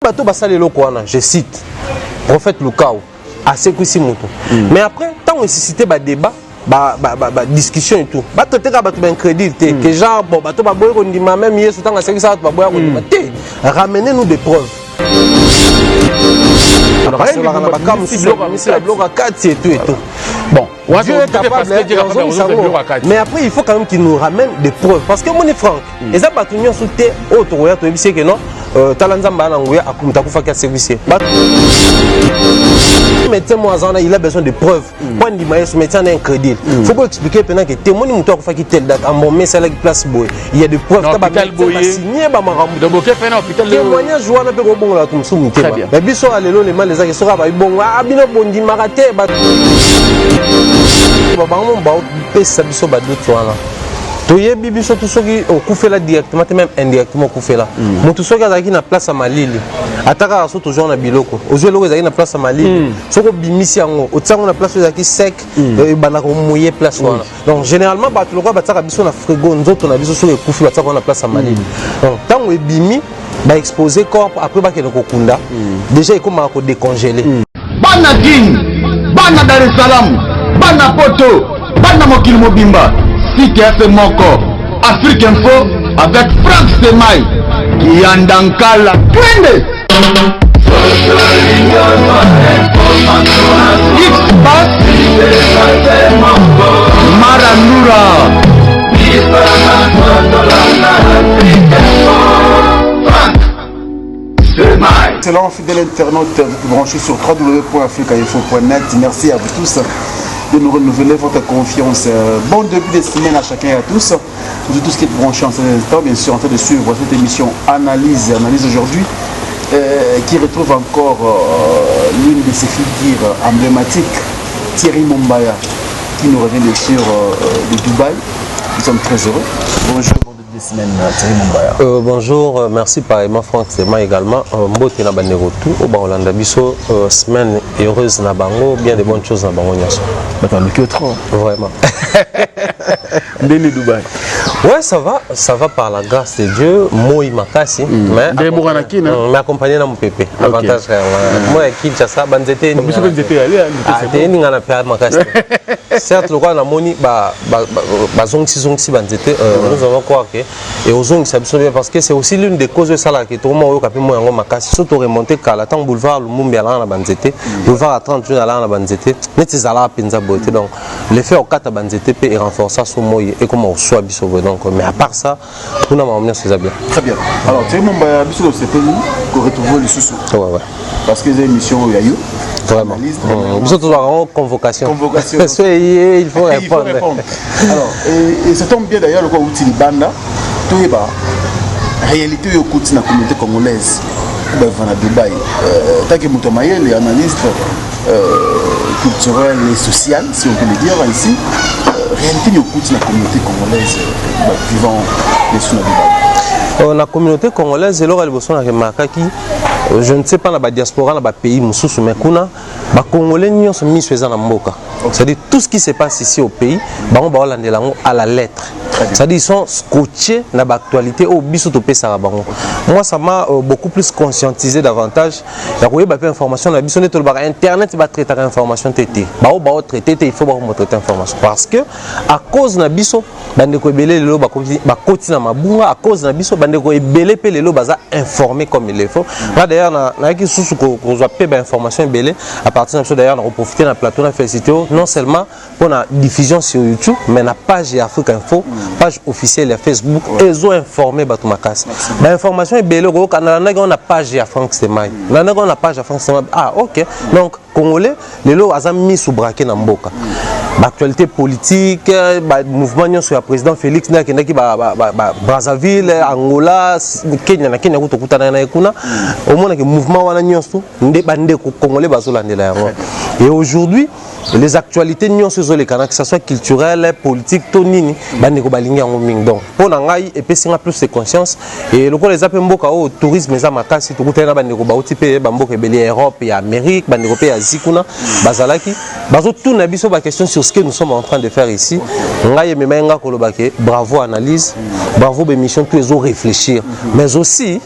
Bato basali eloko wana, je cite prophète Lukau, asekwisi moto. Mais après, ntango esuscité badébat, ba discussion et tout, batraite kaka bato baincrédule te, que genre bon, bato baboyi kondima. Même Yesu, ntango asekisa bato, baboya kondima te. Ramenez nous des preuves. Basolaka na baka mosusu, bamisi biloko ya kati et tout et tout. Bon. Dieu est capable, mais après il faut quand même qu'il nous ramène des preuves, parce que moni Frank, eza bato nyonso te oyo tokoya toyebisi ke non, tala, Nzambe aza na nguya, moto akufaki asekwisi ye. Médecin mo aza wana, il a besoin de preuves po andima Yesu. Médecin ana incrédule, faut ko expliquer mpena ke te, moni moto akufaki telle date, ambome esalaki place boye, il y a des preuves, ta basigne bamakambo, témoignage wana mpe kobongola bato mosusu motema. Mais biso ya lelo, lemal ezaki soki abayi bongo, bino bondimaka te. Bango baopesa biso badoute wana. Toyebi biso tu, soki okufela directement te, même indirectement okufela. Motu soki azalaki na place ya malili, ata kaka so tozwa na biloko, ozwi eloko ezalaki na place ya malili, soki obimisi yango, otia yango na place oyo ezalaki sec, ebandaka komouiller place wana. Donc généralement bato lokola batiaka biso na frigo, nzoto na biso soki ekufi, batiaka yango na place ya malili. Donc ntango ebimi, baexpose corps, après bakende kokunda, déjà ekomaka kodécongeler. Bana Kin, bana Dar es Salaam, bana Poto, bana mokili mobimba, site f moko, Afrique Info avec Frank Semai Kiyanda Nkala. Twende X-Pass Maranura. Excellent fidèle internaute, vous branchez sur www.africainfo.net. Merci à vous tous de nous renouveler votre confiance. Bon début de semaine à chacun et à tous. Vous tous qui êtes branchés en cet instant, bien sûr, en train de suivre cette émission Analyse. Analyse aujourd'hui, qui retrouve encore l'une de ses figures emblématiques, Thierry Mombaya, qui nous revient bien sûr de Dubaï. Nous sommes très heureux. Bonjour, bon début de semaine, Thierry Mombaya. Bonjour, merci pareillement Franck Sema également. Mbote na bandeko tout oyo baolanda biso, semaine heureuse na bango, bien de bonnes choses na bango nyonso. Bato baluki yo trop. Vraiment. Ndeni Dubaï? Ouais, ça va, ça va par la grâce de Dieu. Moi makasi, mais Ndenge moko na Kina. Mais accompagné na mopepe. Avantage yango. Moi ya Kinshasa, banzete. Biso mpe nzete yali. Ah, te, eninga na pe makasi te. Certes, lokola namoni bazongisi-zongisi banzete, nous allons croire que eozongisa biso bien, parce que c'est aussi l'une des causes oyo esalaka ke tokoma oyoka mpe moi yango makasi. So toremonte kala, ntango boulevard Lumumbi alaka na banzete, boulevard ya 30 juin alaka na banzete, neti ezalaka mpenza boye te. Donc l'effet okata banzete mpe erenforça so moi ekoma koswa biso boye. Donc mais à part ça, kuna makambo nyonso eza bien. Très bien. Alors Thierry Mombaya, biso tosepeli koretrouver lisusu parce que eza émission oyo ya yo. Vraiment. Biso tozwaka yango convocation. Convocation. So eye, il faut Il faut répondre. Répondre. Alors, et ça tombe bien d'ailleurs, lokola outi libanda, toyeba réalité oyo okuti na communauté congolaise oyo bava na Dubaï. Tant que moto ya mayele, analyste culturel et social, si on peut le dire ainsi, réalité nini okuti na communauté congolaise vivant bien sûr na Dubaï? Na communauté congolaise, eloko ya liboso na remarkaki, je ne sais pas na badiaspora na bapays mosusu, mais kuna bacongolais nyonso miso eza na mboka, c'est-à-dire tout ce qui se passe ici au pays, bango baolandela yango à la lettre, c'est-à-dire ils sont scotchés na baactualité oyo biso topesaka bango. Moi, ça m'a beaucoup plus conscientisé davantage ya koyeba mpe information na biso nde tolobaka internet batraitaka information te. Te, bao baotraite te, il faut bakomotraite information, parce que à cause na biso, bandeko ebele lelo bakoti na mabunga. À cause na biso, bandeko ebele mpe lelo baza informé comme il le faut. Nga d'ailleurs nayaki susu kozwa mpe bainformation ebele à partir na biso. D'ailleurs nakoprofite na plateau na félicité o non seulement mpona diffusion sur YouTube, mais na page ya Afrique Info, page officielle ya Facebook, ezo informe bato makasi, bainformation ebele okoyoka. Nalandaki yango na page ya Frank Semai, nalandaki yango na page ya Frank Semai. Ah ok, donc congolais lelo aza misu braqué na mboka, baactualité politique, bamouvement nyonso ya président Félix nde akendaki Brazzaville, Angola, Kenya. Na Kenya kuta okutana na ye kuna, omonaki mouvement wana nyonso nde bandeko congolais bazolandela yango. Et aujourd'hui, les actualités nyonso ezolekana, que ça soit culturel, politique to nini, bandeko balingi yango mingi. Donc mpo na ngai, epesi nga plus de conscience. Et lokola eza mpe mboka oyo tourisme eza makasi, tokutani na bandeko bauti mpe bamboka ebele ya Europe, ya Amérique, bandeko mpe ya Asie kuna bazalaki bazotuna biso baquestion sur ce que nous sommes en train de faire ici. Ngai ememai nga koloba ke bravo analyse, bravo bémission, tout ezo réfléchir, mais aussi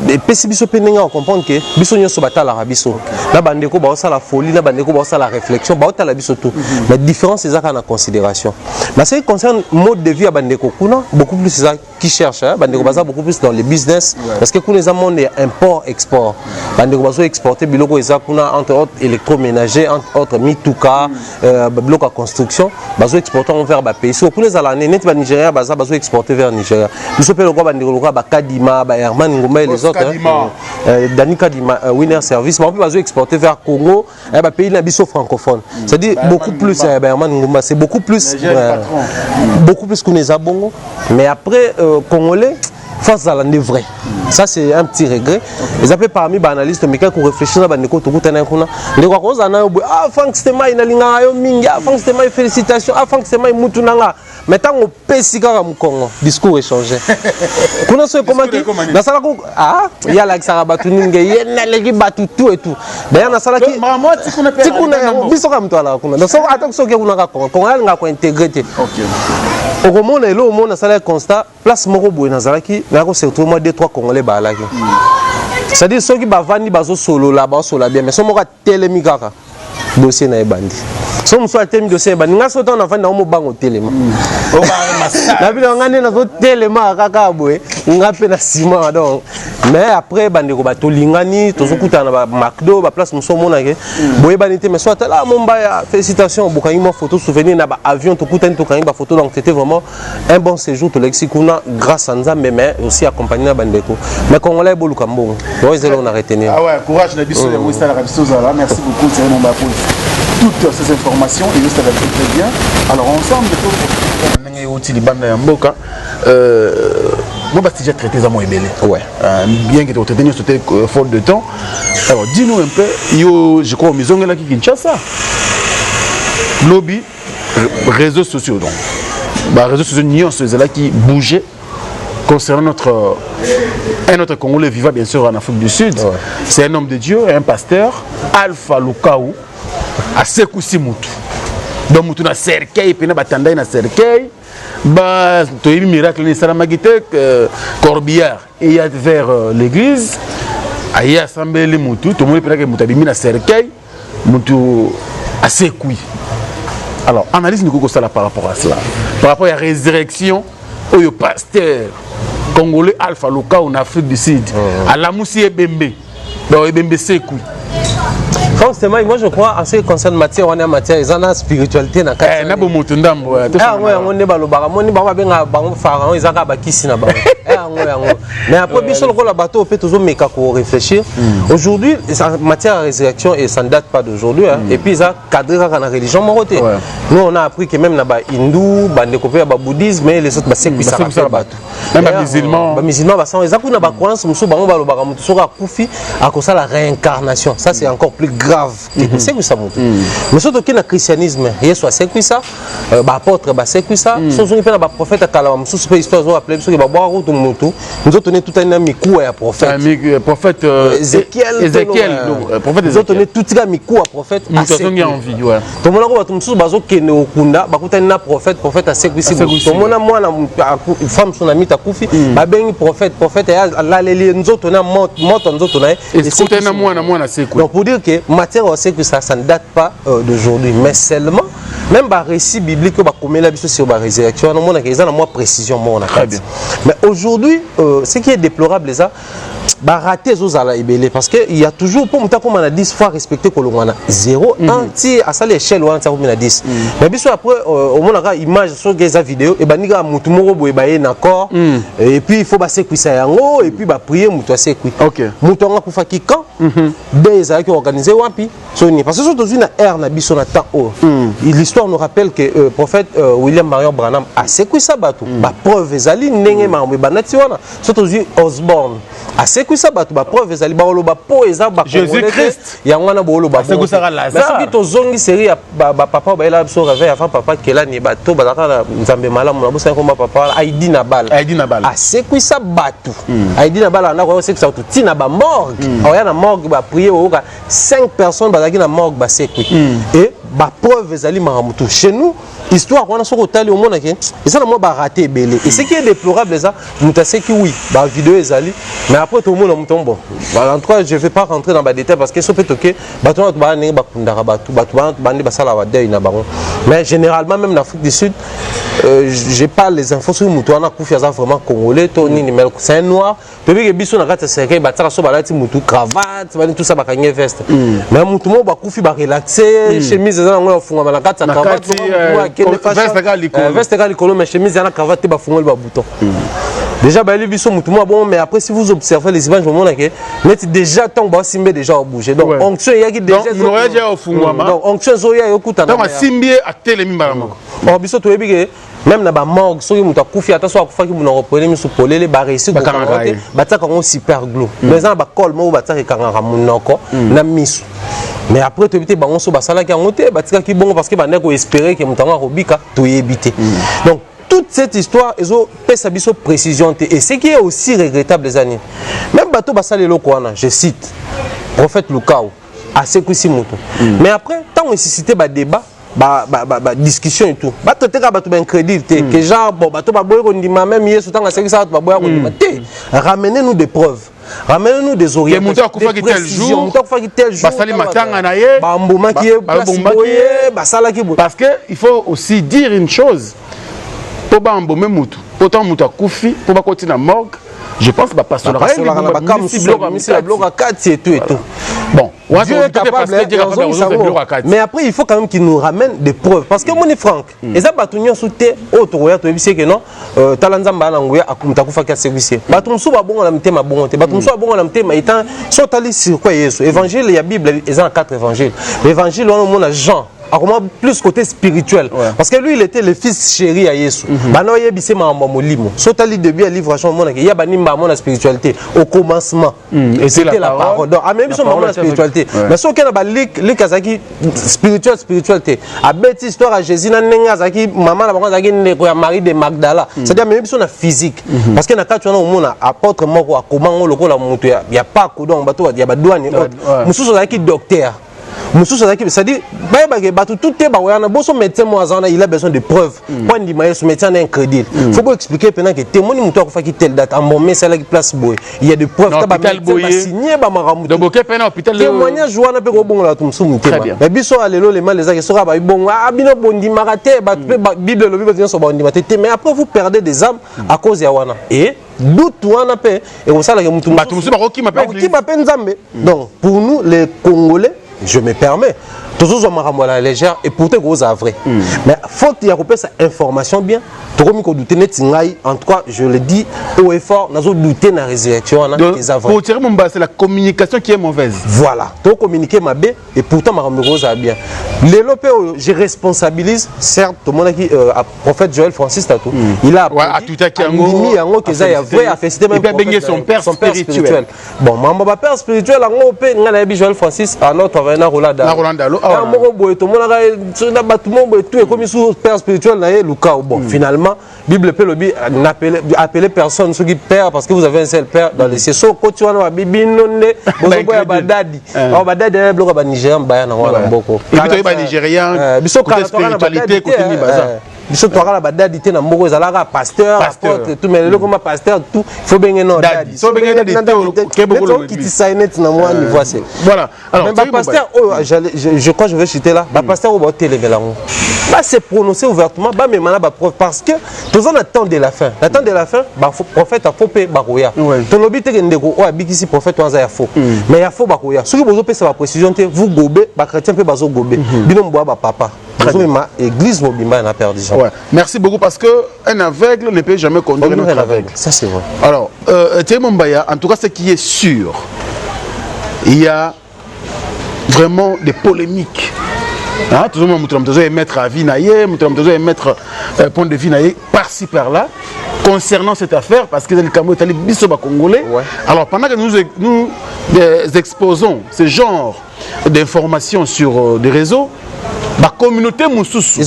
Epesi biso mpe ndenge ya comprendre ke biso nyonso batalaka biso, na bandeko baosala folie, na bandeko baosala réflexion, baotala biso tout. Mais différence eza kaka na considération. Mais ce qui concerne mode de vie ya bandeko kuna, beaucoup plus eza qui cherche, hein, bandeko baza beaucoup plus dans le business, parce que kuna eza monde ya import export. Bandeko bazo exporter biloko eza kuna, entre autres électroménager, entre autres mituka, biloko ya construction, bazo exporter yango vers bapays. Siko kuna ezala neti banigéria baza bazo exporter vers Nigeria. Biso mpe lokola bandeko lokola bakadima, baherman Ngomba et les autres, hein, Kadima. Dani Kadima, Winner Service, bango mpe bazo exporter vers Congo, bapays na biso francophone, c'est-à-dire beaucoup plus Herman Ngomba, c'est beaucoup plus Niger, patron. Beaucoup plus kuna eza bongo. Mais après, congolais face azala nde vrai, ça c'est un petit regret. Eza mpe parmi baanalyste tomekaki koréfléchir na bandeko tokutana kuna. Ndeko akozala na yo boye: "Ah, Frank Stemai, nalingaka yo mingi. Ah, Frank Stemai, félicitation. Ah, Frank Stemai, mutu na nga." Mais ntango opesi kaka mokongo, discours échange kuna so ekomaki. Nasalaki, ah, ye alakisaka bato ninge ye naleki bato tout et tout. D'ailleurs nasalaki tikuna biso kaka moto alaka kuna. Donc ata soki kuna kaka Kongo, Kongo alingaka kointégrer te. Okomona elo omona asalaki constat place moko boye, nazalaki nayako surtout moi deux trois Congolais baalaki, c'est-à-dire soki bavandi bazosolola, bazosolola bien, mais so moko atelemi kaka, dossier na ye bandi. So mosusu atelemi, dossier ebandi. Nga so ntango navandi nango, mobango otelema na bino, nga nde nazotelema kaka boye, nga mpe na nsima. Donc mais après bandeko batolingani, tozokutana na bamacdo, baplace mosusu omonake boyebani te, mais so atala: "Mombaya, félicitation." Bokangi mwa photo souvenir na baavion, tokutani, tokangi bafoto. Donc c'était vraiment un bon séjour tolekisi kuna, grâce à Nzambe, mais aussi accompagné na bandeko. Mais Congolais boluka mbongo oyo ezali on a retenir. Ah ouais, courage na biso, yango esalaka biso ozala. Merci beaucoup, Thierry Momba, pour toutes ces informations et ça va très très bien. Alors ensemble to ndenge euti libanda ya mboka, moi basi déjà traité eza mwa ebele. Bien que totraité nyonso te, faute de temps. Alors dis-nous un peu, yo je crois omizongelaki Kinshasa lobi, réseaux sociaux, donc baréseaux sociaux nyonso ezalaki bouger concernant notre un autre Congolais vivant bien sûr en Afrique du Sud. C'est un homme de Dieu, un pasteur, Alpha Lukau, asekusi mutu. Donc mutu na cercueil pena batandai na cercueil, ba toyebi miracle nini esalamaki te, corbillard eya vers l'église, aye asambeli mutu, tomoni mpenake mutu abimi na cercueil, mutu asekui. Alors analyse nikoki kosala par rapport à cela, par rapport ya résurrection oyo pasteur congolais Alpha Lukau na Afrique du Sud alamusi ebembe, donc ebembe sekui? Forcément, moi je crois, en ce qui concerne matière wana, matière eza na spiritualité na kati. Na bomoto ndambo. Yango yango nde balobaka, moni bango babengaka bango pharaon, eza kaka bakisi na bango yango yango. Mais après biso lokola bato mpe tozomeka koréfléchir aujourd'hui matière ya résurrection, et ça ne date pas d'aujourd'hui, hein. Et puis eza cadré kaka na religion moko te. Nous on a appris que même na bahindou, bandeko mpe ya babouddhisme et les autres, basekwisaka mpe bato. Même bamusulman. Bamusulman basanga eza kuna. Bacroyance mosusu bango balobaka motu soki akufi akosala réincarnation. Ça c'est encore plus grave ke kosekwisa motu. Mais soki tokei na christianisme, Yesu asekwisa, baapôtre basekwisa. So ozongi mpe na baprophète ya kala mosusu mpe, histoire ezorappeler biso ke babwaka kutu motu, nzoto ne tutani na mikuwa ya prophète. Prophète Ezekiel. Ezekiel, prophète. Nzoto ne tutika mikuwa prophète. Moto azongi en vie, ouais. Tomonako bato mosusu bazokende kokunda, bakutani na prophète, prophète asekwisi. Tomona mwana femme mosusu na mite akufi, babengi prophète, prophète alaleli nzoto na moto nzoto na ye. Ekutani na mwana, mwana asekwi. Donc pour dire que matière osekwisa, ça ne date pas d'aujourd'hui. Mais seulement même barécit biblique oyo bakomela biso sur barésurrection wana, omonaka eza na mwa précision moko na kati. Mais aujourd'hui, ce qui est déplorable eza baraté ezozala ebele, parce que il y a toujours, mpo moto akóma na 10 fois respecté kolongwa na 0 1 ti asali échelle wana ti akomi na 10. Mais biso après omonaka image, soki eza video, ebandi kaka motu moko boye baye na corps, et puis il faut basekwisa yango, et puis baprier, moto asekwi. Moto yango akufaki quand de ezalaki organisé wapi, soni? Parce que soki tozwi na ère na biso na temps oyo, l'histoire nous rappelle que prophète William Marion Branham asekwisa bato, bapreuve ezali ndenge makambo ebanda ti wana. So tozwi Osborne asekwisa bato, bapreuve ezali. Bakoloba mpo eza Jésus-Christ yango wana booloba. Asekwisaka Lazare. Soki tozongi série ya bapapa oyo bayela biso réveil avant, papa Kelani, bato bazalaka na Nzambe malamu na bosani komba papa wana Aidi na bala. Aidi na bala. Asekwisa bato. Aidi na bala andako asekwisa bato ntina bamorgue, aoya na morgue, baprier, oyoka 5 personnes bazalaki na morgue basekwi. Et Bapreuve ezali makambo tout. Chez nous, histoire wana, soki otali, omonake eza na mwa baraté ebele. Et ce qui est déplorable, eza moto aseki, oui, bavideo ezali, mais après tomona moto. Bon, en tout cas, je vais pas rentrer dans badétail parce que so mpe toke, bato wana, bato baa ndenge bakundaka bato, bato bande basalaka badeuil na bango. Mais généralement, même na Afrique du Sud, j'ai pas les infos soki moto wana akufi aza vraiment congolais to nini, mais c'est un noir. Toyebi ke biso na kati ya cercueil batiaka so balati mutu cravate, bani, tout ça, bakangi veste. Mais mutu moko bakufi, barelaxe, chemise eza nango ya kofungama na kati ya cravate, veste kaka likolo, mais chemise eza na cravate te, bafungoli babouton. Déjà bayeli biso mutu moko bon. Mais après, si vous observez les images, bomonake neti déjà ntango basimbe, déjà obouge. Donc onction eyaki déjà, donc onction ezoya, eyokutana. Asimbi ye, atelemi mbala moko. Or biso toyebi ke même na bamorgue, soki moto akufi, ata so akufaki monoko polele, miso polele, baréussi te, batiaka yango super glue. Mais eza na bacolle moko batiaka, ekangaka monoko na miso. Mais après, toyebi te bango so basalaki yango te, batikaki bongo parce que bandaki koespérer ke moto yango akobika, toyebi te. Donc toute cette histoire ezopesa biso précision te. Et ce qui est aussi regrettable eza nini? Même bato basala eloko wana, je cite prophète Lukau, asekwisi moto, mais après, ntango esuscité badébat, ba discussion et tout, bato te kaka, bato baincrédule te, que genre bon, bato baboyi kondima. Même Yesu, ntango asekisaka, bato baboya kondima te. Ramenez nous des preuves, ramenez-nous des orientations, des précisions. Moto akufaki tel jour, basali matanga na ye, bambomaki ye, place boye, basalaki boye. Parce que il faut aussi dire une chose: mpo bambome mutu, po ntango moto akufi, mpo bakoti na morgue, je pense bapasolaka biloko ya kati et tout et tout. Bon. Dieu est capable, mais après, il faut quand même qu'il nous ramène des preuves, parce que moni Frank, eza bato nyonso te oyo tokoya toyebisi ke non, tala, Nzambe na nguya, moto akufaki asekwisi ye. Bato mosusu babongola mitema bongo te. Bato mosusu babongola mitema etant so otali sur quoi Yesu, évangile ya Bible eza na quatre évangile. Évangile wana, omona Jean akoma plus côté spirituel, parce que lui, il était le fils chéri ya Yesu. Bana oyebisi makambo ya molimo. So otali début ya livre, Jean, omonaki ya banimba amona spiritualité. Au commencement, c'était la parole. Donc amemi biso makambo na spiritualité. Mais soki okende baLuc, Luc azalaki spirituel, spirituel te. Abeti histoire ya Jésus na ndenge azalaki, mama na bango azalaki ndeko ya Marie de Magdala, c'est-à-dire amemi biso na physique, parce que na kati wana omona apôtre moko akomango lokola moto ya pako, donc bato ya badouane, mosusu azalaki docteur, mosusu azalaki, c'est-à-dire bayebake bato tout te bakoya na boso. Médecin mo aza wana, il a besoin de preuve po andima Yesu. Médecin na incrédule, faut boexpliquer mpena ke temoni moto akufaki telle date, ambome esalaki place boye, il y a des preuves, ta bamédecin basigne bamakambo, témoignage wana mpe kobongola bato mosusu motema. Mais biso ya lelo, le mal ezaki soki bayi bongo, ah, bino bondimaka te, bato mpe Bible elobi bato nyonso bandima te te. Mais après, vous perdez des âmes à cause ya wana et doute wana mpe ekosalaka motu bato mosusu bakokima. Mpe Nzambe. Donc pour nous les Congolais, je me permets, tozozwa makambo à la légère et pourtant ekozala vrai. Mais faute ya kopesa information bien, tokomi kodouter. Neti ngai, en tout cas, je le dis haut et fort, nazodouter na résurrection wana eza vrai. Pour Thierry Mumba, c'est la communication qui est mauvaise. Voilà, tocommuniquer mabe et pourtant makambo ekozala bien. Lelo mpe oyo, je responsabilise, certes, tomonaki prophète Joël Francis Tatou, il a andimi yango ke eza ya vrai, afélicité même son père spirituel. Bon, mambo bapère spirituel yango mpe, ngai nayebi Joël Francis ano travaille na Roland. Dalo moko boye, tomonaka na bato moko boye, tout ekomi sous père spirituel na ye Lukao. Bon, finalement, Bible mpe lobi appelez personne soki père, parce que vous avez un seul père dans les cieux. So okoti wana, babi bino nde bozoboya badaddy. Or badaddy aya biloko ya banigérien, baya nango wana mboko. Biso biso twaka na badaddy te na mboka. Ezalaka pasteur, apôtre, tout. Mais lelo koma pasteur, tout, faut benge no daddy, okitisa ye neti na mwa niveau se. Voilà. Alors, mais bapasteur oyo, je crois, je vais citer là, bapasteur oyo baotelemela yango, base prononcer ouvertement, bamema na bapreuve, parce que toza na temps de la fin. Na temps de la fin, baprophète afaux mpe bakoya. Tolobi teke ndeko oyo abikisi, prophète oyo aza ya faux, mais ya faux bakoya. Soki bozopesa baprécision te, vous gobe bachrétien mpe bazogobe bino, mboya bapapa, bozomema église mobimba na perdition. Ouais. Merci beaucoup, parce que un aveugle ne peut jamais conduire un autre aveugle. Ça, c'est vrai. Alors, Thierry Mombaya, en tout cas, ce qui est sûr, il y a vraiment des polémiques. Hein, tout le monde moto émettre avis na ye, moto émettre point de vue na ye par-ci par-là concernant cette affaire, parce que le Cameroun est biso ba congolais. Alors, pendant que nous nous exposons ce genre d'informations sur des réseaux, ba communauté mosusu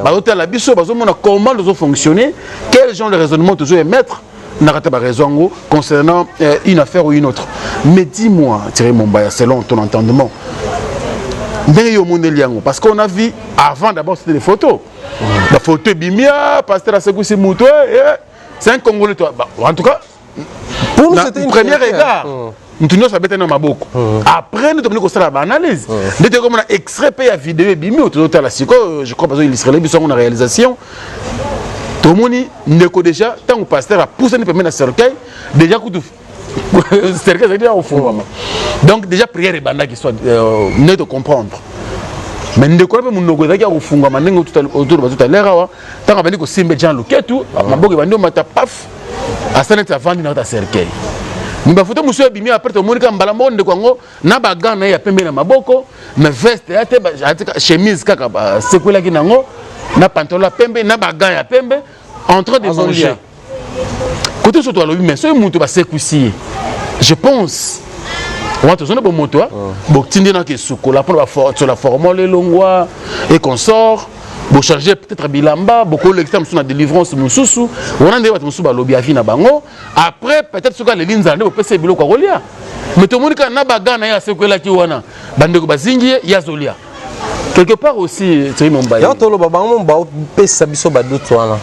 bazotala biso, bazomona comment tozofonctionner, quel genre de raisonnement tozo émettre na kati ya baréseau yango concernant une affaire ou une autre. Mais dis-moi, Thierry Mombaya, selon ton entendement, Ndenge yo omoneli yango, parce qu'on a vu avant, d'abord c'était des photos. La photo ebimi, ah, pasteur asekwisi moto, eh, eh, c'est un Congolais, toi. Bah, en tout cas, pour nous, c'était une premier fierté. Regard, mutu nyonso abetani na maboko. Après nde tobandi kosala baanalyse, nde tokomona extrait mpe ya video ebimi oyo tozotala sikoyo. Je crois bazoillustrer biso yango na réalisation. Tomoni ndeko déjà, ntango pasteur apusani pembeni na cercueil, déjà kutu cercueil ezalaki déjà kofungwama. Donc déjà prière ebandaki, soit nde tocomprendre. Mais ndeko wana mpe monoko ezalaki ya kofungwama ndenge otoloba tout à l'heure awa. Ntango abandi kosimba Jean Luketu, maboko ebandi omata, paf, asa neti avandi na kati ya cercueil. Mais bafoto mosusu ebimi après, tomoni kaka mbala moko ndeko yango na bagants na ye ya pembe na maboko, mais veste ya te, atika chemise kaka basekwelaki nango, na pantalon ya pembe, na bagants ya pembe, en train de Azolia. manger. Côté soto alobi, mais soki moto basekwisi ye, je pense wana tozona bomoto botindi naki esukola mpona basola formol elongwa et consort, bochange peut-être bilamba, bokolekisa mosusu na délivrance mosusu wana. Nde bato mosusu balobi avi na bango. Après peut-être soki aleli nzala, nde bopesa ye biloko ya kolia. Mais tomoni kaka na bagants na ye asekwelaki wana, bandeko bazingi ye, ye azolia. Quelque part aussi, Thierry Mombaye, Yango toloba, bango mo baopesa biso badoute wana.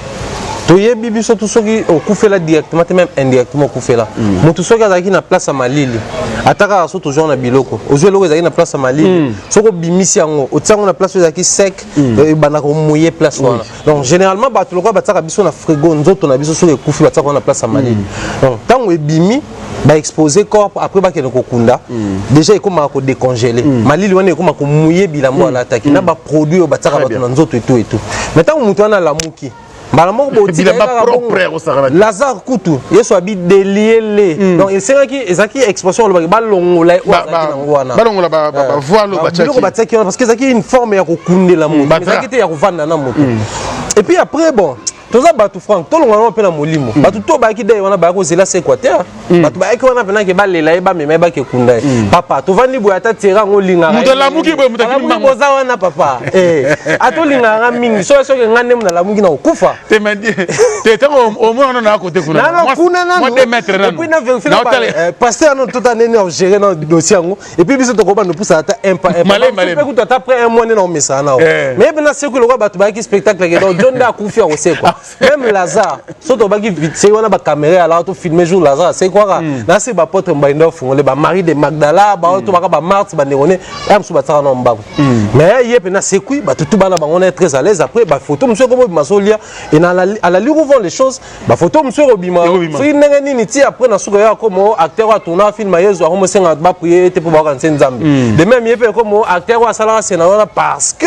Toyebi biso tu, soki okufela directement te, même indirectement okufela. Motu soki azalaki na place ya malili, ata kaka so tozwa na biloko, ozwi eloko ezalaki na place ya malili, soki obimisi yango, otia yango na place oyo ezalaki sec, ebandaka komouiller place wana. Donc généralement bato lokola batiaka biso na frigo, nzoto na biso soki ekufi, batiaka yango na place ya malili. Donc ntango ebimi, baexpose corps, après bakende kokunda, déjà ekomaka kodécongeler. Malili wana ekoma komouiller bilamba alataki na baproduit oyo batiaka bato na nzoto etu etu. Mais ntango moto wana alamuki, mbala moko botika. Bilamba propre kosakana te. Lazare kutu, Yesu abi déliez-le. Donc esengaki, ezalaki expression olobaki balongola ye oyo azalaki nango wana. Balongola bavoile oyo biloko batiaki. Batiaki wana parce que ezalaki une forme ya kokundela moto. Badra. Ezalaki te ya kovanda na moto. Et puis après, bon, toza bato frank, tolongwana wana mpe na molimo. Bato to bayaki dei wana, bayaki kozela sekwa te. Bato bayaki wana mpenake balela ye, bamema ye, bakekunda ye. Papa, tovandi boye, ata tiere yango olingaka. Moto alamuki boye, moto akimi Alamuki. mbango. Boza wana, papa. Ata olingaka nga mingi, soki soki nga nde nalamuki na kokufa. Te, mais te, ntango omona na kote kuna. Nano kuna. Mwa 2 mètres nano. Et puis na vérifie. Naotala. Pasteur nano tota ndenge ogérer na dossier yango. Et puis biso tokobanda opusana ata un pas un pas. Malemi, malemi. Mpe kutu ata après un mois nde na omesana nao. Mais ye mpena sekwi lokola bato bayaki spectacle ke donc John nde akufi akosekwa. Même Lazare, so tobaki vite wana, bacaméra alaka tofilme jour Lazare asekwaka na se, baapôtre mbalinda ofungole, bamarie de Magdala, bao tobaka, bamarte, bandeko ne ya mosusu batiaka na mbango. Mais ye mpena sekwi, bato tu bana bango na très à l'aise. Après bafoto mosusu ekobobima, solia et na à la l'allure où vont les choses, bafoto mosusu ekobima. Ekobima. Soki ndenge nini ti après na suka, ye akomo acteur oyo atourna film ya Yezu, akomosenga baprier te mpo baoka nse Nzambe. De même ye mpe ekomo acteur oyo asalaka scénario wana, parce que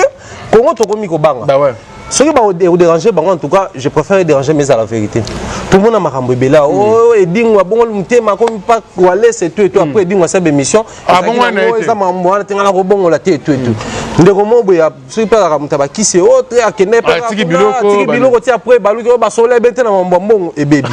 Congo tokomi kobanga. Bah ouais. Soki baodéranger bango, en tout cas je préfère déranger, mais à la vérité, tomona makambo ebele oyo Edingwe abongoli motema, akomi pa walese etu etu. Après Edingwe asala émission. Ah, bongo wana ye te. Eza makambo wana te, nga na kobongola te, etu etu. Ndeko mo boye, soki mpe azalaka moto ya bakisi o te, akende mpe Atiki kuna, biloko, atiki biloko ti après baluki oyo basola ebe te na mambo ya mbongo ebebi,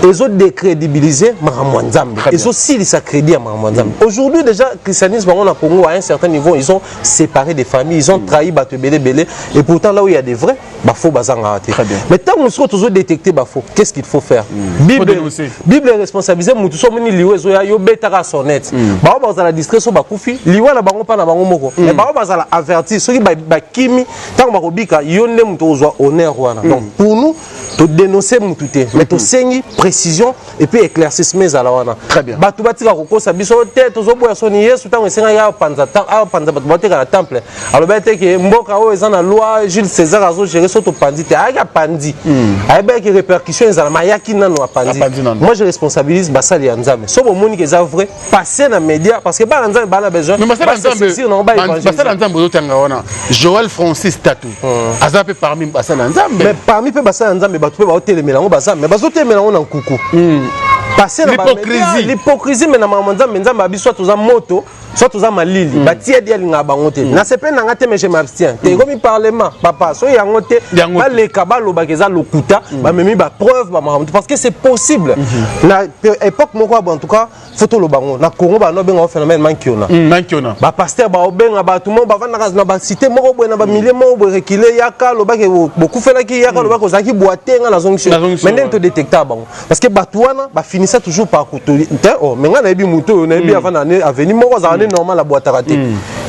ezodécrédibiliser makambo ya Nzambe. Très bien. Ezosilisa crédit ya makambo ya Nzambe. Aujourd'hui déjà, christianisme bango na Congo, à un certain niveau, ils ont séparé des familles, ils ont trahi bato ebele ebele. Et pourtant, là où il y a des vrais, bafaux bazangaka te. Très bien. Mais ntango mosusu tozodétecter bafaux, qu'est-ce qu'il faut faire? Faut Bible, dénoncer. Bible responsabilise mutu. So omoni liwa ezoya, yo betaka sonnette. Bango bazala distrait, so bakufi, liwa na bango mpa na bango moko. Mais bango bazala averti, soki bakimi, ntango bakobika, yo nde moto ozwa honneur wana. Donc pour nous, todénonce mutu te, mais tosengi précision et puis éclaircissement ezala wana. Très bien. Bato batika kokosa biso te. Tozoboya soni. Yesu ntango esengaki apanza apanza bato bateka na temple, alobaki te ke mboka oyo eza na loi, Jules César azogérer, so topandi te. Ayaki, apandi, ayebaki répercussion ezala, ma ayaki nano, apandi. Apandi nano. Moi je responsabilise basali ya Nzambe. So bomoni ke eza vrai, passe na média, parce que bana Nzambe bana besoin Mais basala Nzambe, basaisir nango, baévangéliser. Basala Nzambe ozotanga wana, Joel Francis Tatu aza mpe parmi basala Nzambe. Mais parmi mpe basala ya Nzambe, bato mpe baotelemela yango baza, mais bazotelemela yango na nkuku, passe na L'hypocrisie. bamédia, l'hypocrisie. Mais na makambo Nzambe, Nzambe abi soit toza moto, soit toza malili. Batia di alingaka bango te. Nasepeli na nga te, mais je m'abstiens te. Ekomi parlement, papa, soki yango te. Yango te. Baleka, balobaka eza lokuta, bamemi bapreuve, bamakambo te, parce que c'est possible na époque moko ya bo. En tout cas faut toloba ngo, na Congo bando obenga phénomène Mankiona. Mankiona. Bapasteur baobenga bato moko bavandaka na bacité moko boye, na bamilie moko boye rekile, yaka lobaki bokufelaki, yaka lobaki ozalaki bwa te, nga nazongisi yo. Nazongisi Mais yo, ndenge todétecta bango, parce que bato wana bafinissa toujours par te. Oh, mais nga nayebi moto oyo, nayebi avanda na avenue moko, azalaka nde normal, abwataka te.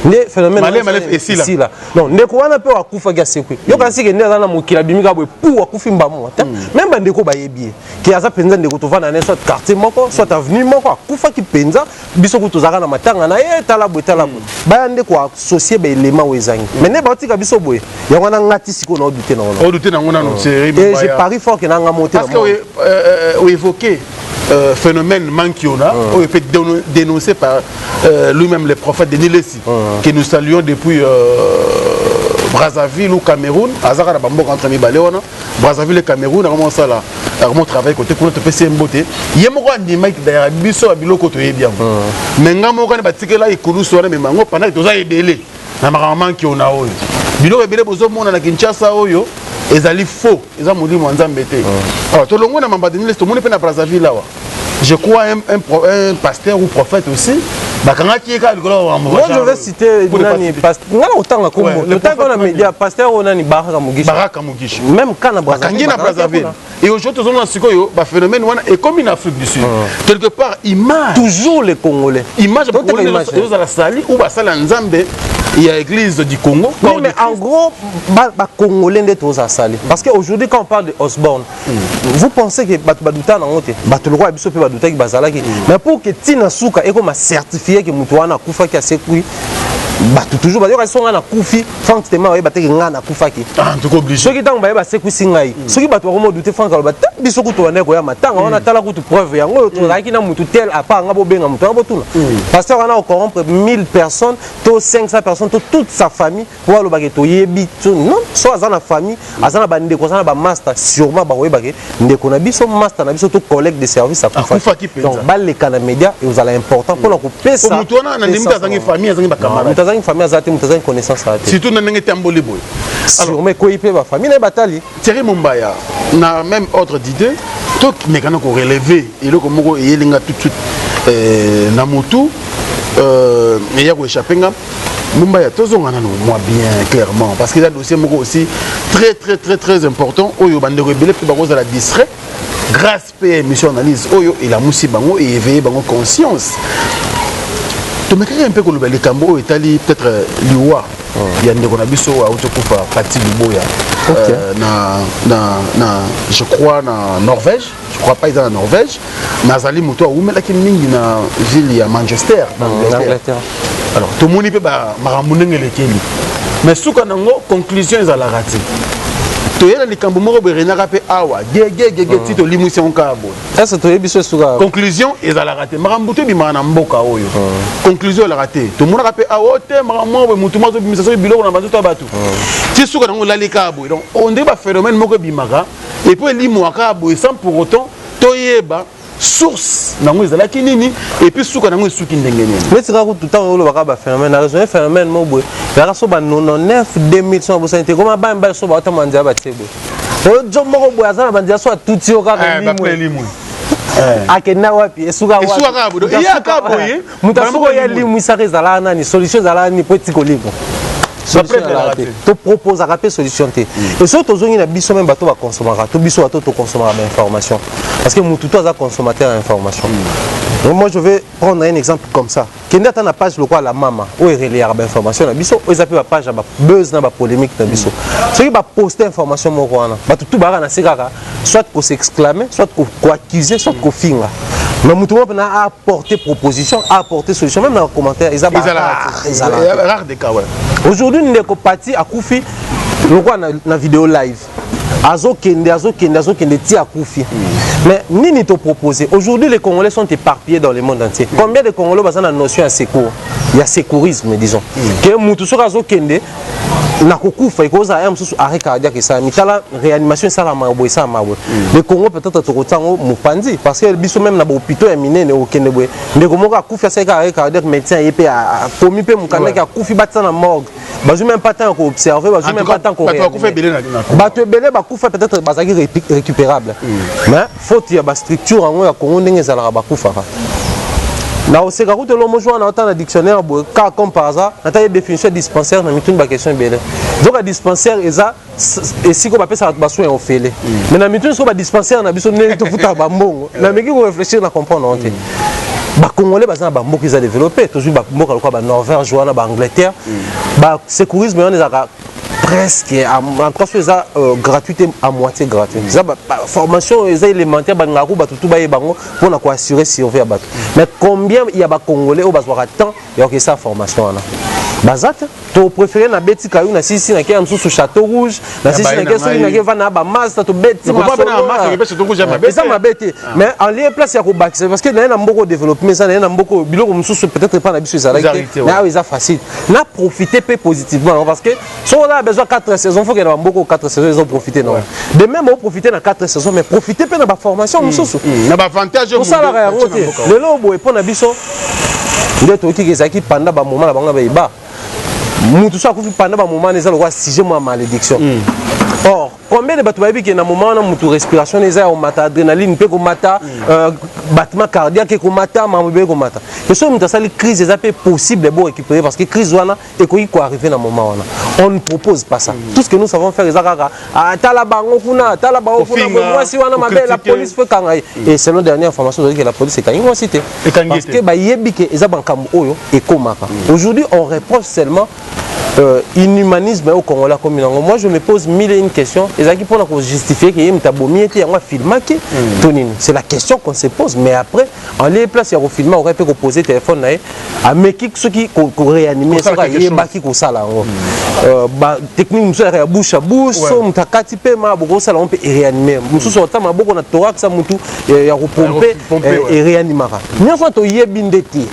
Nde phénomène esila. Donc ndeko wana mpe akufaki, asekwi. Yoka sike nde aza na mokili, abimi kaka boye pu, akufi mbamo te. Même bandeko bayebi ye ke aza mpenza ndeko, tovanda na ye soit quartier moko, soit avenue moko. Akufaki mpenza, biso kutu tozalaka na matanga na ye. Tala boye, tala boye, baya nde koassocier baélément oyo ezangi. Mais nde baotika biso boye, yango wana nga ti sikoyo naodouter nango. Odouter nango nano. Et je parie fort ke nanga mo te. Parce que oévoqué phénomène Mankiona, oyo peut dénoncé par lui-même, le prophète Denis Lessi, que nous saluons depuis Brazzaville ou Cameroun. Azaka na bamboka entre mibale wana, Brazzaville et Cameroun. Akoma osala, akoma travail côté kuna. Topesi ye mbote. Ye moko andimaki d'ailleurs biso ya biloko toyebi yango. Mais nga moko wana batikela ekulusu wana, mema yango pendant toza ebele na makambo Mankiona oyo. Biloko ebele bozomona na Kinshasa oyo ezali faux, eza molimo ya Nzambe te. Alors tolongwe na mamba Denis Lessi, tomoni mpe na Brazzaville awa, je crois un pasteur ou prophète aussi, bakangaki ye kaka likolo. Moi, je vais citer nani, nga na kotanga kombo, totanga na média, pasteur oyo nani, Baraka Mugisha. Baraka Mugisha. Même cas na Brazzaville, na Brazzaville. Et aujourd'hui tozomona sikoyo baphénomène wana ekomi na Afrique du Sud. Quelque part image Toujours les Congolais. Image ezozala sali ou basala ya Nzambe ya Église du Congo. Oui, mais en gros, bacongolais nde toza sali, parce que aujourd'hui, quand on parle de Osborne, vous pensez que bato baduta nango te? Bato lokola biso mpe badutaki, bazalaki. Mais pour que ntina suka ekoma certifié ke moto wana akufaki, asekwi, bato toujours bayoka. So ngai nakufi, Frank Tema bayeba teke ngai nakufaki. Soki ntango bayeba asekwisi ngai, soki bato bakoma odouter, Frank aloba te biso kutu bande koya matanga wana. Tala kutu preuve yango oyo, tozalaki na mutu tel apart nga. Bobenga motu wana, botuna pasteur wana, ocorrompre 1000 personnes to 500 personnes to toute sa famille po alobaki toyebi. Non, so aza na famille, aza na bandeko, aza na bamaster, sûrement bakoyebake ndeko na biso, master na biso to collègue de service akufaki. Donc baleka na média, ezala important mpona kopesa. Motu wana na ndimi te azangi famille, azangi bacamarade. Moto azangi famille aza te, moto azangi connaissance aza te. Surtout na ndenge tamboli boye. Sûrement ekoyi mpe bafamille na ye batali. Thierry Mombaya, na même ordre d'idée, tomekana korelever eloko moko eyelinga tout de suite na motu, eya koéchapper nga. Mombaya, tozonga nano mwa bien clairement, parce que eza dossier moko aussi très très très très important oyo bandeko ebele mpe bakozala distrait grâce mpe émission analyse oyo elamusi bango, eéveille bango conscience. Tomekaki mpe koloba likambo oyo etali peut-être liwa ya ndeko na biso oyo auti kokufa, Pati Luboya, na je crois na Norvège, je crois pas eza na Norvège, mais azali moto awumelaki mingi na ville ya Manchester, na Angleterre. Alors tomoni mpe makambo ndenge elekeli, mais suka nango conclusion ezalaka te. Toyela likambo moko boye erenaka mpe awa gegegege ti tolimwisi yango kaka boye. Ese toyebi so esuka? Conclusion ezalaka te. Makambo to ebimaka na mboka oyo, conclusion ezalaka te. Tomonaka mpe awa te makambo moko boye, motu moko azobimisa soki biloko na banzoto ya bato, ti suka nango elali kaka boye. Donc onde baphénomène moko ebimaka et puis elimwaka kaka boye sans pour autant toyeba source nango ezalaki nini et puis suka nango esuki ndenge nini. Neti kaka kutu ntango olobaka baphénomène, na raisonne phénomène moko boye ezalaka so ba 99 2000, so bosani te, koma bana mibali so baotama nzela, batie boye, oyo moko boye aza na banzela, so atuti yo kaka. Limwe. Akenda wapi? Esuka? Esuka kaka boye. Ye aka boye. Moto asuka oyo alimwisaka ezalaka nani? Solution ezalaka nini po etika olimwa? Toproposaka mpe solution te. Et soki tozongi na biso même bato bakonsomaka, to biso bato tokonsomaka bainformation, parce que motu to aza consommateur ya information. Donc moi, je vais prendre un exemple comme ça. Kende ata na page lokola La Mama oyo ereleyaka bainformation na biso, oyo eza mpe bapage ya babuzz na bapolémique na biso. Soki baposte information moko wana, bato tu bayaka na se kaka soit kos'exclamer, soit koaccuser, soit kofinga, mais motu moko mpena aapporter proposition, aapporter solution, même na commentaire, eza rare des cas, ouais. Aujourd'hui ndeko Pati akufi lokola na vidéo live, azokende, azokende, azokende ti akufi. Mais nini topropose? Aujourd'hui, les Congolais sont éparpillés dans le monde entier. Combien de Congolais baza na notion ya secours, ya secourisme, disons ke mutu soki azokende na kokufa, ekozala ya mosusu arrêt cardiaque esalami, tala réanimation esalama boye, esalama boye. Le Congo, peut-être tokotia yango mopanzi, parce que biso même na bahôpitaux ya minene, okende boye, ndeko moko akufi, asalaki arrêt cardiaque, médecin ye mpe akomi mpe mokandaki, akufi, batia na morgue, bazwi même pas temps ya koobserver, bazwi même pas temps. Bato ebele bakufa, peut-être bazalaki récupérable, mais faute ya bastructure yango ya Congo ndenge ezalaka, bakufaka. Na oseka kutu elo mojo wana, ota na dictionnaire boye kaka comme par hasard, natali définition ya dispensaire, na mituni baquestion ebele. Zoka dispensaire eza esika oyo bapesaka bato basoin ya ofele. Mais na mituni, soki badispensaire na biso ndenge tofutaka bambongo, nameki koréfléchir na comprendre yango te. Bacongolais baza na bamboka eza développé. Tozwi bamboka lokola Banorvège wana, Baangleterre, basecourisme wana ezalaka presque, en tout cas so eza gratuité, à moitié gratuit. Eza formation eza élémentaire, balingaka bato tu bayeba yango mpona koassurer survie ya bato. Mais combien ya Bacongolais oyo bazwaka temps ya kokesa formation wana? Baza te. Topréféré nabeti kayu na sisi, nake ya mosusu Château Rouge na sisi, nake soki nake vanda na bamaster, tobeti. Eza mabe te, mais en lieu place ya kobakisa, parce que naye na mboka développement, eza naye na mboka biloko mosusu peut-être epa na biso ezalaki te, mais awa eza facile. Na profiter mpe positivement, parce que soki oza na besoin 4 saisons, faut kende bamboka 4 saisons, ezoprofite nango. De même oprofite na 4 saisons, mais profite mpe na baformation mosusu. Na baavantage. Tosalaka yango te. Lelo boye, mpo na biso nde toyokiki ezalaki panda bamoma na bango na bayeba mutu so akufi pendant bamoment wana, eza lokola sujet mwa malédiction. Or combien de bato bayebi ke na moment wana mutu respiration eza ya komata, adrénaline mpe komata, battement cardiaque ekomata, makambo ebele ekomata, ke soki mutu asali crise, eza mpe possible bo récupérer, parce que crise wana ekoki koarrive na moment wana. On ne propose pas ça. Tout ce que nous savons faire eza kaka tala bango kuna, tala bango kuna, mwasi wana mabe, la police faut ekanga ye. Et selon dernière information ozali ke la police ekangi mwasi te, parce que bayebi ke eza makambo oyo ekomaka. Aujourd'hui, on reproche seulement inhumanisme au Congolais comme nango. Moi, je me pose mille et une questions. Ezalaki mpona kojustifier ke ye moto abomi ye te, yango afilmaki to nini? C'est la question qu'on se pose. Mais après, en lieu place ya kofilme, akoki mpe kopose téléphone na ye, ameki soki koréanime, soki ayebaki kosala yango, batechnique mosusu ya bouche à bouche, so moto akati mpe ma bokosala yango mpe eréanime. Mosusu ota maboko na thorax ya motu ya kopompe, eréanimaka. Nyonso toyebi nde te.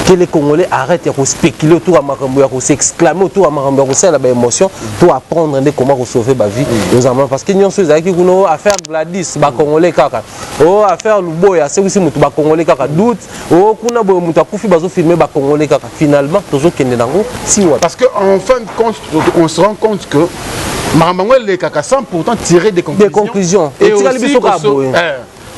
Que les Congolais arrêtent ya kospéculer autour ya makambo, ya kos'exclamer autour ya makambo, ya kosalela baémotion. To apprendre nde comment kosauver bavie ozama, parce que nyonso ezalaki kuna affaire Gladys, Bacongolais kaka o affaire Luboya asekwisi motu, Bacongolais kaka doute o kuna boye, moto akufi, bazofilme, Bacongolais kaka. Finalement tozokende nango si wapi? Parce que en fin de compte, on se rend compte que makambo yango elekaka sans pourtant tirer des conclusions. Des conclusions. Etikali biso kaka boye.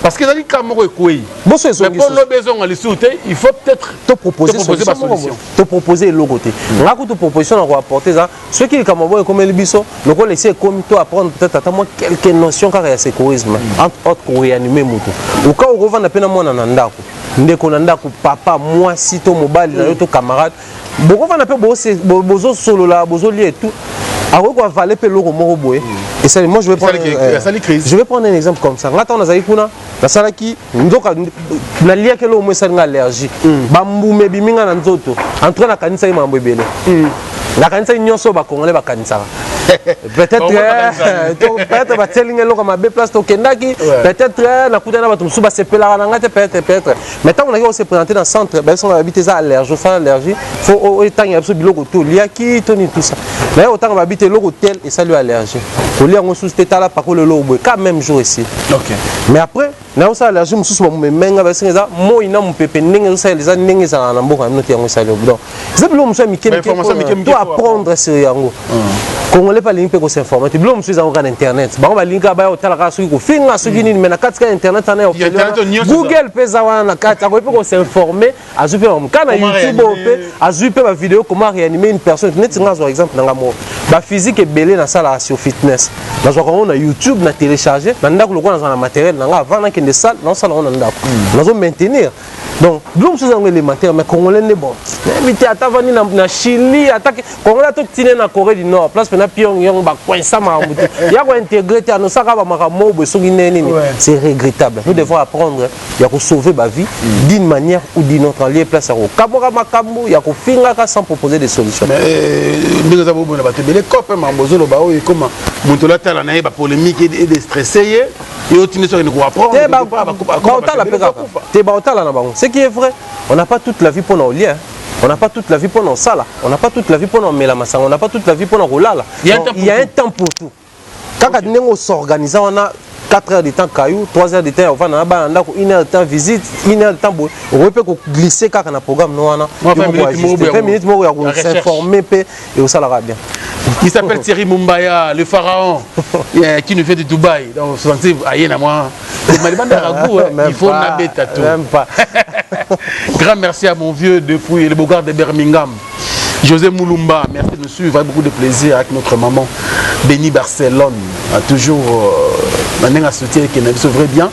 Parce que ezali ka moko ekwei. Boso ezongi. Mpo lobi ezonga lisusu te, il faut peut-être toproposer solution, toproposer eloko te. Nga kutu proposition na koapporte eza soki likambo boyo ekomeli biso lokola esi ekomi, to apprendre peut-être ata mwa quelques notions kaka ya secourisme, entre autres koréanime motu. Oka okovanda mpe na mwana na ndako, ndeko na ndako, papa, mwasi to mobali na yo to camarade, bokovanda mpe bozosolola, bozolia etu, akoki koavaler mpe eloko moko boye esali. Moi, je vais prendre un exemple comme ça. Nga ntango nazalaki kuna, nasalaki nzoka naliaki eloko mo esali nga allergie, bambuma ebimi nga na nzoto. En tout cas, nakanisaki makambo ebele, nakanisaki nyonso oyo Bakongolais bakanisaka. Peut-être batieli nga eloko mabe place tokendaki, peut-être nakutani na bato mosusu basepelaka na nga te, peut-être. Mais ntango naki kose présenter na centre, bayebisanga babi te, eza allergie, osala allergie, faut otangela biso biloko to oliaki to nini, tout ça. Naye kotanga, babi te, eloko tel esali yo allergie, kolia yango susu te, tala pakolo eloko boye ka même jour ici. Mais après nayosala allergie mosusu, bamomemenga basenga eza moi na mopepe, ndenge ezosalela eza ndenge ezalaka na mboka na bino te, yango esali. Donc eza biloko mosusu ya mike mike to apprendre sur yango. Congolais mpe alingi mpe kosinforme te. Biloko mosusu ezango kaka na internet. Bango balingi kaka baya kotala kaka soki kofinga, soki nini, mais na kati kaka internet wana ya Google mpe eza wana na kati, akoki mpe kosinforme, azwi mpe kaka na YouTube oyo mpe azwi mpe bavideo comment réanimer une personne. Neti nga azwa exemple na nga moko, baphysique ebele nasalaka sur fitness, nazwaka yango na YouTube, na télécharge na ndako. Lokola nazala na matériel na nga, avant nakende salle, naosala yango na ndako, nazo maintenir. Donc biloko mosusu yango élémentaire, mais Congolais nde bon, nayebi te. Ata vandi na Chili, ata Congolais ata tine na Corée du Nord, place mpena Pyongyang, bacoinsa makambo te ya kointégrer te, anosaka bamakambo moko boye soki nde nini. C'est regrettable. Nous devons apprendre ya kosauver bavie d'une manière ou d'une autre, en lieu place ya kokamwaka makambo, ya kofingaka sans proposer des solutions. Ndenge eza bobona bato ebele cope makambo ozoloba oyo, ekoma moto olatala na ye bapolémique edéstresse ye, ye otindi soki koapprendre. Baotala mpe kaka te, baotala na bango. Ce qui est vrai, on n'a pas toute la vie mpona olia, on n'a pas toute la vie mpona osala, on n'a pas toute la vie mpona omela masanga, on n'a pas toute la vie mpona kolala. Il y a un temps pour tout. Kaka ndenge osorganiza wana, 4 heures de temps caillou, 3 heures de temps ovanda na bana ndako, 1 heure de temps visite, 1 heure de temps boye, okoki mpe koglisser kaka na programme no wana 20 minutes moko ya kosinforme mpe ekosalaka bien. Il s'appelle Thierry Mumbaya, le pharaon, qui nous fait de Dubaï. Donc, aïe, moi, il faut nabeta tout. Même pas. Grand merci à mon vieux depuis le Bogard de Birmingham. José Moulumba, merci de nous suivre avec beaucoup de plaisir avec notre maman Béni Barcelone. A toujours un soutien qui est vrai bien.